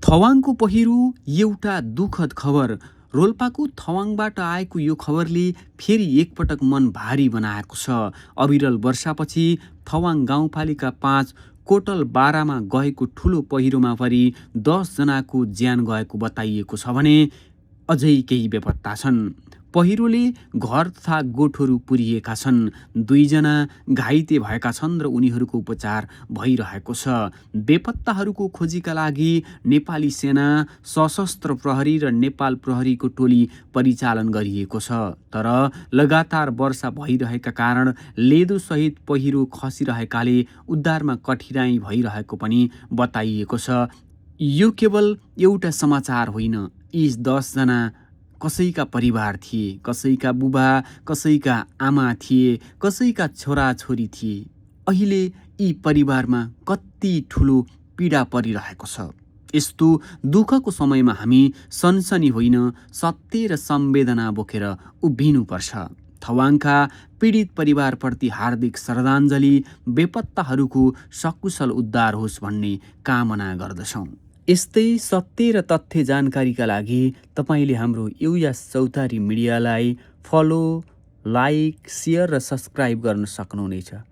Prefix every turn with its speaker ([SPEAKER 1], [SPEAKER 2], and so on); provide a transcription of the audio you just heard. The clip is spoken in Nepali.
[SPEAKER 1] थवाङको पहिरो एउटा दुःखद खबर। रोल्पाको थवाङबाट आएको यो खबरले फेरि एकपटक मन भारी बनाएको छ। अविरल वर्षापछि थवाङ गाउँपालिका 5 कोटल बारामा गएको ठुलो पहिरोमा परि 10 जनाको ज्यान गएको बताइएको छ भने अझै केही बेपत्ता छन्। पहिरोले घर तथा गोठहरू पुरिएका छन्। 2 जना घाइते भएका छन् र उनीहरूको उपचार भइरहेको छ। बेपत्ताहरूको खोजीका लागि नेपाली सेना, सशस्त्र प्रहरी र नेपाल प्रहरीको टोली परिचालन गरिएको छ। तर लगातार वर्षा भइरहेका कारण लेदोसहित पहिरो खसिरहेकाले उद्धारमा कठिनाइ भइरहेको पनि बताइएको छ। यो केवल एउटा समाचार होइन, यी 10 जना कसैका परिवार थिए, कसैका बुबा, कसैका आमा थिए, कसैका छोराछोरी थिए। अहिले यी परिवारमा कति ठुलो पीडा परिरहेको छ। यस्तो दुःखको समयमा हामी सनसनी होइन, सत्य र संवेदना बोकेर उभिनुपर्छ। थवाङका पीडित परिवारप्रति हार्दिक श्रद्धाञ्जली। बेपत्ताहरूको सकुशल उद्धार होस् भन्ने कामना गर्दछौँ। यस्तै सत्य र तथ्य जानकारीका लागि तपाईँले हाम्रो युएस चौतारी मिडियालाई फलो, लाइक, सेयर र सब्सक्राइब गर्न सक्नुहुनेछ।